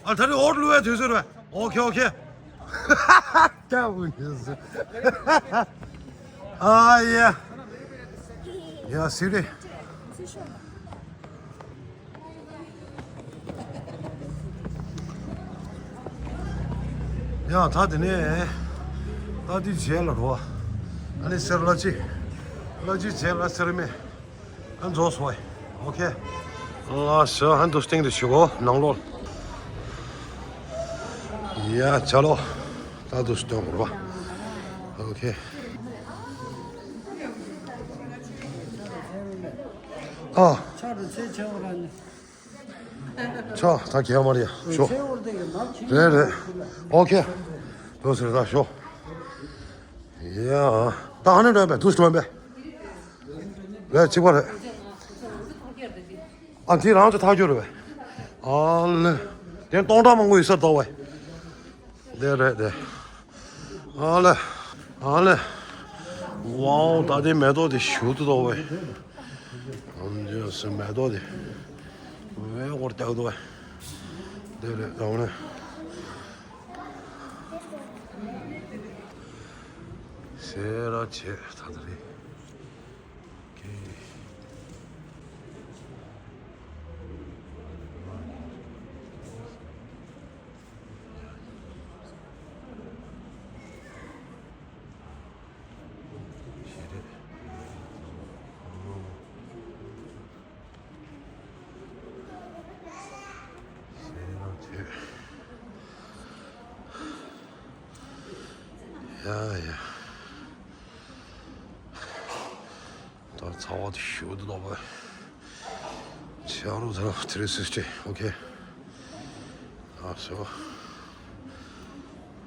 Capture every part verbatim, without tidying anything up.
ཨ་ད་རེས་འོར་བླུག་པའི་དུས་ཚོད་རེད། ཨོ་ཁེ་ཨོ་ཁེ། ད་བུ་ཉིས་སུ། ཨ་ཡ། ཡ་སི་རེད། ཡ་ད་དེ་ནས་ད་དེ་རྗེས་ལ་རོ། ཨ་ནི་སེར་ལ་ཅི། ལ་ཅི་རྗེས་ལ་སེར་མེ། ཨ་རྫོགས་སོང་བས། ཨོ་ཁེ། ལ་ཤ་ཧན་དུ་སྟེང་དུ་ཞུ་གོ་ནང་ལོགས། ཡ་ཅ་ལོ། ད་དུ་སྟོན་གོ་རོ། ཨོ་ཁེ། ཨ། ཆ་རུ་ཚེ་ཆེ་བ་ར་ནི། ཆོ་ད་གས་མ་རེད་ཤོ། རེད་རེད། ཨོ་ཁེ། དོ་ཟེར་ད་ཤོ། ཡ། ད་ཧ་ནི་འགྲོ་བས་དུས་འགྲོ་བས། རེད་གཅིག་པ་རེད། ཨ་འདི་རང་ཚོ་ཐག་གཅོད་རེད་བས། ཨ་ལེ། དེ་སྟོང་ཕྲག་མང་པོ་ཡོད་ས་འདུག་བས། དེ་རེད་དེ། ཨ་ལེ། ཨ་ལེ། ཝའོ་ད་དེ་མེ་ཏོག་དེ་ཞུ་ཏུ་འདུག་བས། ཨམ་ཇི་སི་མེ་ཏོག་དེ། ཝེ་ཧོར་ཏག་ཏུ་བས། དེ་རེད་ད་ཝ་ནེ། སེ་ར་ཆེ་ད་ད་རེད། ཀེ། ཡ་ཡ། ད་ཚ་བ་དེ་ཞུ་དུ་ལོག་པ། ཆ་རུ་ཚ་ཐི་རི་སིག་སི་ཊི། ཨོ་ཁེ། ཨ་སོ།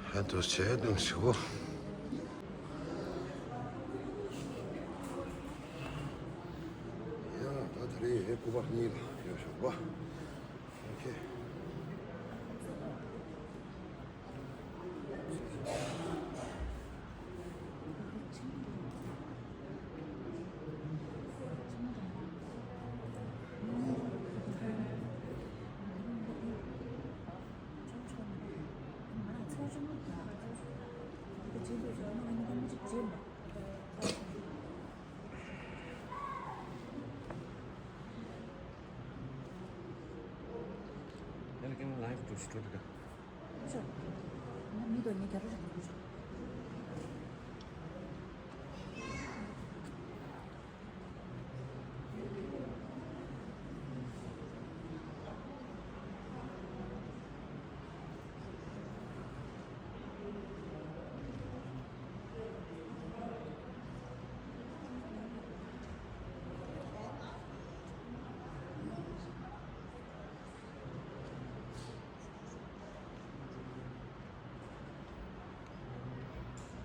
ཧན་དུ་ཆེ་དུང་ཞུ། ཡ་ད་དེ་རིང་ཧེ་སྐུ་པར་གཉིས་ལ་ཡོད་ཤོག་པ། ཨོ་ཁེ།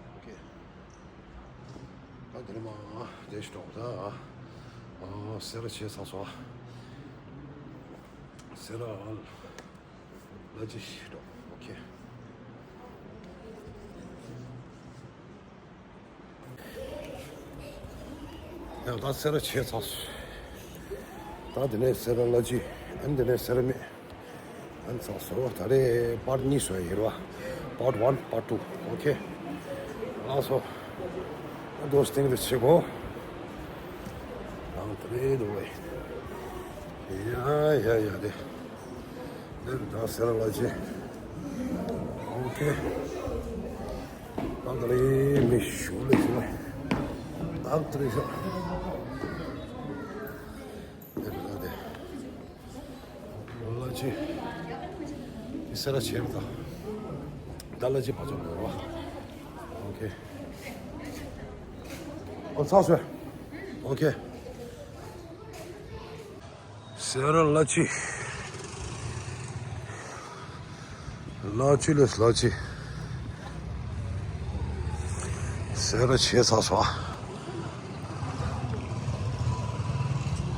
ཨོ་ཁེ། ད་དེ་ནས་མ་དེ་ཞིག་འགྲོ་ད། ཨ་སེ་ར་བྱས་ཚར་སོང་། སེ་ར་ལ་ཅི་ཞིག་འགྲོ། ཨོ་ཁེ། ཡང་ད་སེ་ར་བྱས་ཚར་སོང་། ད་དེ་ནས་སེ་ར་ལ་ཅི། ཨ་ནི་དེ་ནས་སེ་ར་མེད། ཨ་ནི་ཚར་སོང་། ད་རེས་པར་ཊི་གཉིས་བཟོས་ཡིན་ར། པར་ཊི་ཝན་པར་ཊི་ཊུ། ཨོ་ཁེ། ལགས་སོ། ཨ་དོ་སྟེང་དུ་ཆེ་གོ། ཡང་ད་རེས་འདུག་བས། ཡ་ཡ་ཡ་དེ། དེ་ད་སེ་ར་ལ་ཅི། ཨོ་ཁེ། ད་ད་རེས་མི་ཞུ་ལེ་ཞུ་ལེ། ད་ད་རེས་ཤོག་དེ་རེད་ད་དེ། ལ་ཅི། དེ་སེ་ར་བྱས་པ་ད། ད་ལ་ཅི་བ་ཅོ་ལོ་ར། ཨོ་ཁེ། ཨོ་ཚར་སོང་། ཨོ་ཁེ། སེ་ར་ལ་ཅི། ལ་ཅི་ལས་ལ་ཅི། སེ་ར་བྱས་ཚར་སོང་།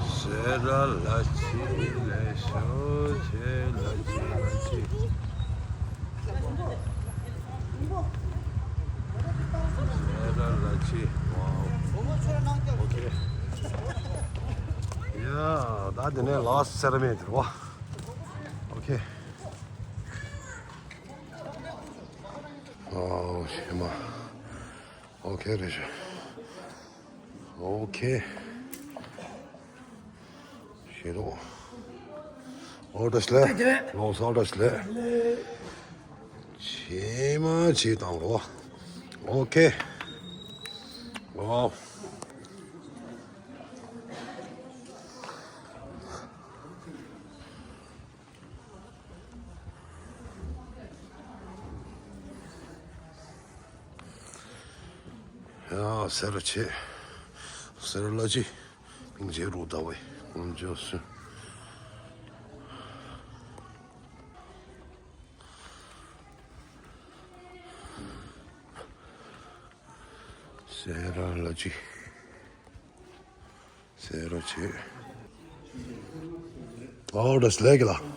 སེ་ར་ལ་ཅི་ལས་ཤོ་ཆེ་ལ་ཅི་ལ་ཅི། སེ་ར་ལ་ཅི། ཝའོ། ཨོ་ཁེ། ཡ། ད་དེ་ནས་ལ་སེ་ར་མེད་དེ་ར་བ། ཨོ་ཁེ། ཨོ་ཤེ་མ། ཨོ་ཁེ་རེད་ཤག་ཨོ་ཁེ། ཤེས་རོགས། ཨོ་བཀྲ་ཤིས་བདེ་ལེགས། ལགས་སོ་བཀྲ་ཤིས་བདེ་ལེགས། ཇེ་མང་ཇེ་བཏང་རོགས། ཨོ་ཁེ། ཝའོ། ཡ་སེ་ར་བྱེས། སེ་ར་ལ་ཅི། མིང་རྗེ་རུ་ཟླ་བའི་དཀོན་མཆོག་གསུམ། སེ་ར་ལ་ཅི། སེ་ར་བྱེས། ཨོ་བཀྲ་ཤིས་བདེ་ལེགས་ལགས།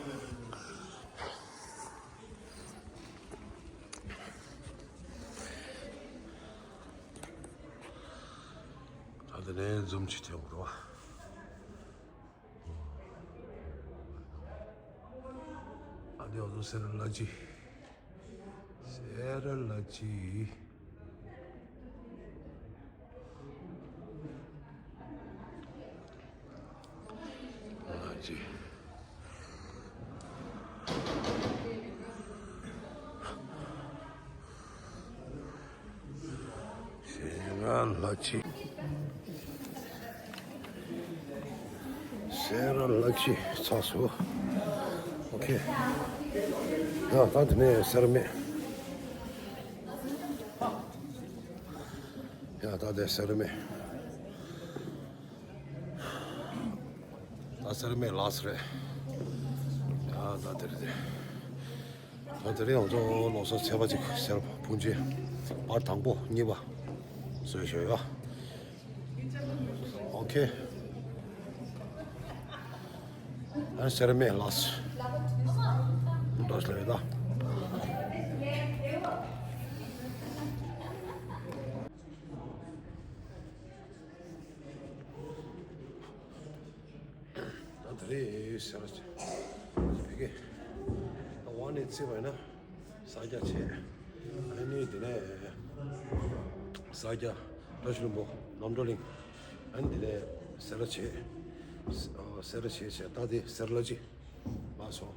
ད་དེ་ནས་འཛུམ་གྱིས་ཐོན་འགྲོ་བ། ཨ་དེ་འོ་ཟོ་སེ་ར་ལ་ཅི། སེ་ར་ལ་ཅི། ལ་ཅི། སེ་ར་ལ་ཅི། སེ་ར་ལ་ཅི་ཚགས་སུ། ཨོ་ཁེ། ཡ་ད་དེ་ནས་སེ་ར་སྨད། ཡ་ད་དེ་སེ་ར་སྨད། ད་སེ་ར་སྨད་ལགས་རེད། ཡ་ད་དེ་རེད་དེ། ད་དེ་རིང་ང་ཚོ་ལོ་གསར་ཚེས་པ་གཅིག་སེ་ར་ཕུང་ཆེན་པར་དང་པོ་གཉིས་པ་བཟོས་ཤོག་ཡ། ཨོ་ཁེ། ཨ་སེ་ར་སྨད་ལགས། འདོད་ལས་ད། ད་དེ་རིང་སེ་ར་བྱེས། བོད་སྐད། ད་ཝང་ནས་བརྩིས་པ་ཡིན་ན་ས་སྐྱ་བྱེས། ཨ་ནི་དེ་ནས་ས་སྐྱ་བཀྲ་ཤིས་ལྷུན་པོ་རྣམ་གྲོལ་གླིང་། ཨ་ནི་དེ་ནས་སེ་ར་བྱེས། སེ་ར་བྱེས་བྱས་ད་དེ་སེ་ར་ལ་ཅི། ལགས་སོ།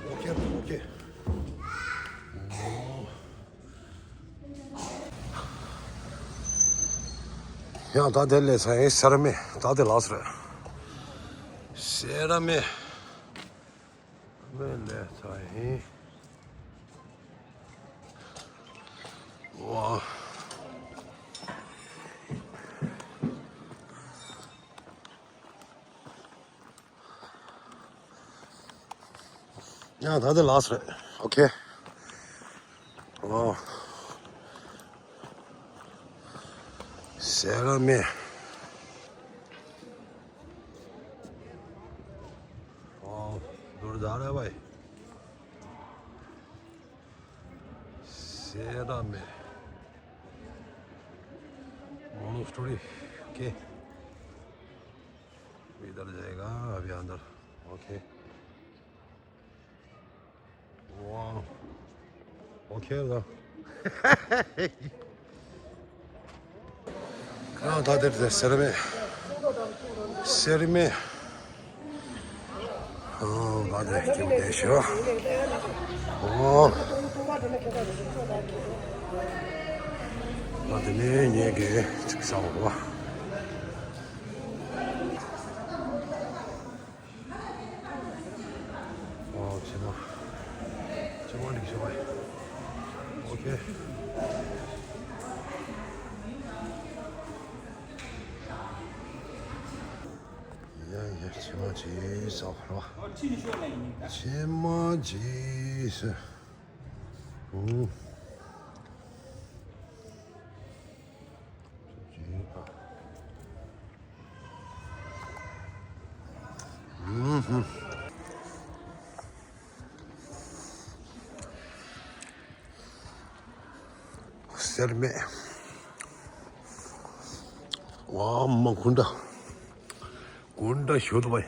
ཨོ་ཁེ། ཨོ་ཁེ། ཡང་ད་དེ་ལས་ཚ་ཡིན་སེ་ར་སྨད། ད་དེ་ལགས་རེད། སེ་ར་སྨད། སྨད་ལས་ཚ་ཡིན། ཝ། ཡང་ད་དེ་ལགས་རེད། ཨོ་ཁེ། ཨོ། སེ་ར་སྨད། ཨོ། दूर जा रहा है भाई। སེ་ར་སྨད། मोनोस्टोरी। ओके। इधर जाएगा अभी अंदर। ओके। वाह। ओके दा। ཁྱེད་རང་ད་དེར་དེ་སེ་ར་སྨད། སེ་ར་སྨད། ཨོ་བ་དེ་ཁྱིམ་དེ་ཤོ། ཨོ། ཨ་དེ་ནས་ངས་ཀྱི་ཅིག་ཟ་འོ། ཨོ་ཕྱེ་མ། ཕྱེ་མ་འགྲིག་ཤོག་ཨོ་ཁེ། ཡ་ཡ་ཕྱེ་མ་ཅིག་ཟ་འོ། ཕྱེ་མ་ཅིག་ཟ། ཨུ། སེར་སྨད། ཝ་མ་ཀུན་ཏ། ཀུན་ཏ་ཞོ་དུ་བའི།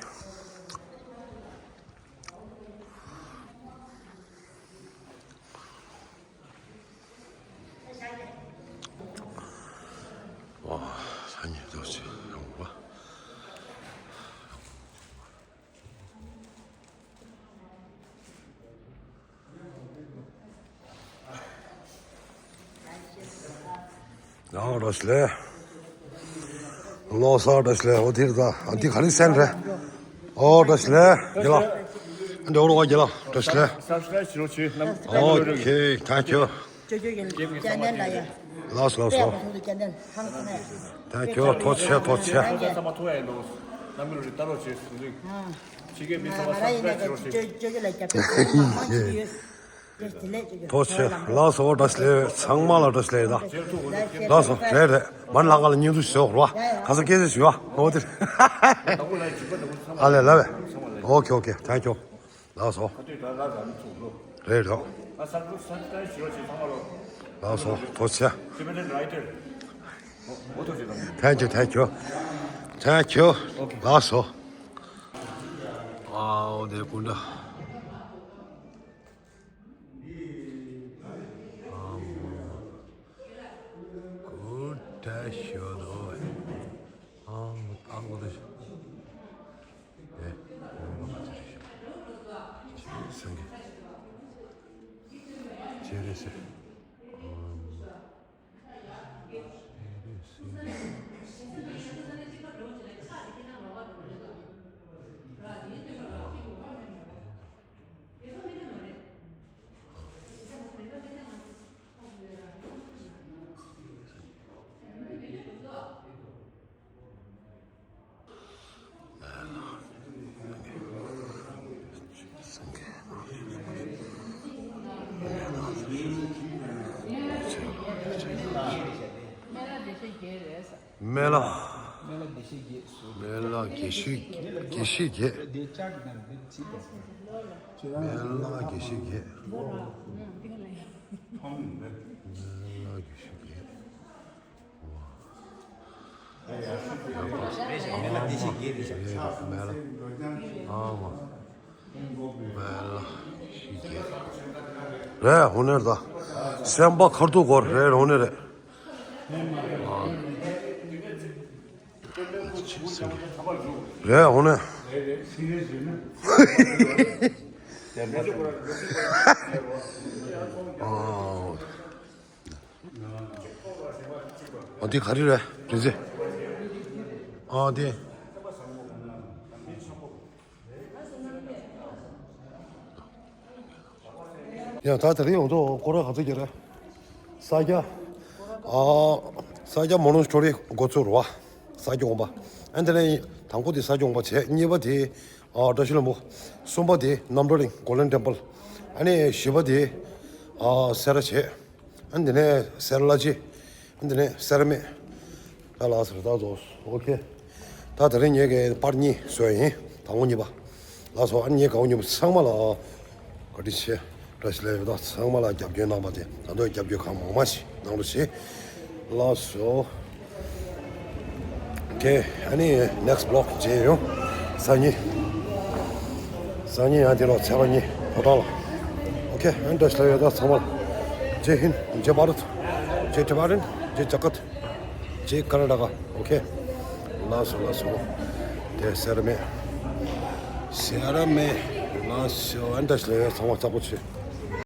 ཨོ། ལྷ་ཉིད་རྡོ་རྗེ་ཡོང་བ། ཡང་རོ་ཤི་ལེ། ལོ་སོ་བཀྲ་ཤིས་བདེ་ལེགས། འོ་དེ་རེད་ད། ཨ་འདི་ག་རེ་སེམས་རེད། ཨོ་བཀྲ་ཤིས་བདེ་ལེགས། རྒན་ལགས། འདི་འོ་རོ་བ་རྒན་ལགས་བཀྲ་ཤིས་བདེ་ལེགས། སབ་སི་ཀ་རབ་བྱེད་རོགས་བྱེད། ནམ་ཨོ་ཁེ། ཐེང་ཀིའུ། ཅོ་ཅོ་རྒན་ལགས་ཡ། ལགས་སོ་ལགས་སོ། ཐེང་ཀིའུ། ཐུགས་རྗེ་ཆེ་ཐུགས་རྗེ་ཆེ། ཚང་མ་ཐུག་ཡ་ཡིན་ནོ། ནམ་རྒྱུན་རེ་ལྟ་རོགས་བྱེད་ཟེར་དུས། ཕྱི་རྒྱལ་མི་ཚང་མ་སབ་སི་ཀ་རབ་བྱེད་རོགས་བྱེད། ཅོ་ཅོ་ལ་རྒྱབ་སྐྱོར་མང་ཆེ་ཡོད། ཐུགས་རྗེ་ཆེ། ལགས་སོ་བཀྲ་ཤིས་བདེ་ལེགས། ཚང་མ་ལ་བཀྲ་ཤིས་བདེ་ལེགས་ད། ལགས་སོ་རེད་རེད། མར་ལྷག་ག་ལ་བརྙན་ཐུང་ཞིག་བཟོ་རོགས། ག་ས་སྐད་ཆ་ཞུ་བ་འོ་དེ། ཨ་ལས་ལབ་བས། ཨོ་ཁེ་ཨོ་ཁེ། ཐེང་ཀིའུ། ལགས་སོ། རེད་རེད། ལགས་སོ་ཐུགས་རྗེ་ཆེ། ཐེང་ཀིའུ་ཐེང་ཀིའུ། ཐེང་ཀིའུ། ལགས་སོ། ཨའོ་དེ་ཀུན་ཏ། ཀུན་ཏ་ཞོ་དོ། ཨ་མ་ཏང་གོ་དེ། ཨེ། སང་གེ། ཅེ་རེ་སེ། སྨན་བླ། སྨན་བླ་དགེ་བཤེས་བརྒྱད། སྨན་བླ་དགེ་བཤེས་དགེ་བཤེས་བརྒྱད། སྨན་བླ་དགེ་བཤེས་བརྒྱད། སྨན་བླ་དགེ་བཤེས་བརྒྱད། སྨན་བླ་དགེ་བཤེས་བརྒྱད། སྨན་བླ། ཨ་མ། སྨན་བླ་དགེ་བཤེས་བརྒྱད། རེད་འོ་ནི་རེད་ད། སེམས་པ་ཁར་ཐུག་གོ་རེད་འོ་ནི་རེད། རེད་འོ་ན། ཨ་འདི་ག་རེ་རེད་རེད་ཟེ། ཨ་འདི། ཡང་ད་དེ་རིང་ཡོང་ཐོག་སྐོར་ར་ག་ཚོད་ཀྱི་རེད། ས་སྐྱ། ཨ། ས་སྐྱ་མོ་ནོ་སི་ཊོ་རི་འགོ་ཚུགས་རེད་བ། ས་སྐྱ་དགོན་པ། ཨ་འདི་ནས་དང་པོ་དེ་ས་སྐྱ་དགོན་པ་བྱས། གཉིས་པ་དེ། ཨ་བཀྲ་ཤིས་ལྷུན་པོ། གསུམ་པ་དེ་རྣམ་གྲོལ་གླིང་གོ་ལྡན་ཊེམ་པལ། ཨ་ནི་བཞི་པ་དེ། ཨ་སེ་ར་བྱས། ཨ་འདི་ནས་སེ་ར་བླ་སྤྱི། ཨ་འདི་ནས་སེ་ར་སྨད། ད་ལགས་སོ་ད་ཚོ་ཨོ་ཁེ། ད་དེ་རིང་ངེད་ཀྱི་པར་གཉིས་བཟོས་ཡིན། དང་པོ་གཉིས་པ། ལགས་སོ། ཨ་ནི་ངེད་གང་པོ་གཉིས་པ་ཚང་མ་ལ་བཀའ་དྲིན་ཆེ། བཀྲ་ཤིས་བདེ་ལེགས་ཡོད། ད་ཚང་མ་ལ་རྒྱབ་སྐྱོར་གནང་བ་དེ་ད་དུང་རྒྱབ་སྐྱོར་གང་མང་མང་ཞིག་གནང་རོགས་བྱེད། ལགས་སོ། ཨོ་ཁེ། ཨ་ནི་ནེག་སི་ཊི་བི་ལོག་མཇལ་ཡོང་། སང་ཉིན། སང་ཉིན་ཡང་དེ་ལོག་ཚེས་པ་གཉིས་ཕོ་བྲང་ལ། ཨོ་ཁེ། ཨ་ནི་བཀྲ་ཤིས་བདེ་ལེགས་ཡོད། ད་ཚང་མ་ལ། ཇེ་ཧིན། ཇེ་བྷ་རད། ཇེ་ཊི་བྷ་རན། ཇེ་ཇ་ཀཏ། ཇེ་ཀར་ནཱ་ཊ་ཀ། ཨོ་ཁེ། ལགས་སོ་ལགས་སོ། དེ་སེ་ར་སྨད། སེ་ར་སྨད། ལགས་སོ། ཨ་ནི་བཀྲ་ཤིས་བདེ་ལེགས་ཡོད། ཚང་མ་ཚ་པོ་བྱེད།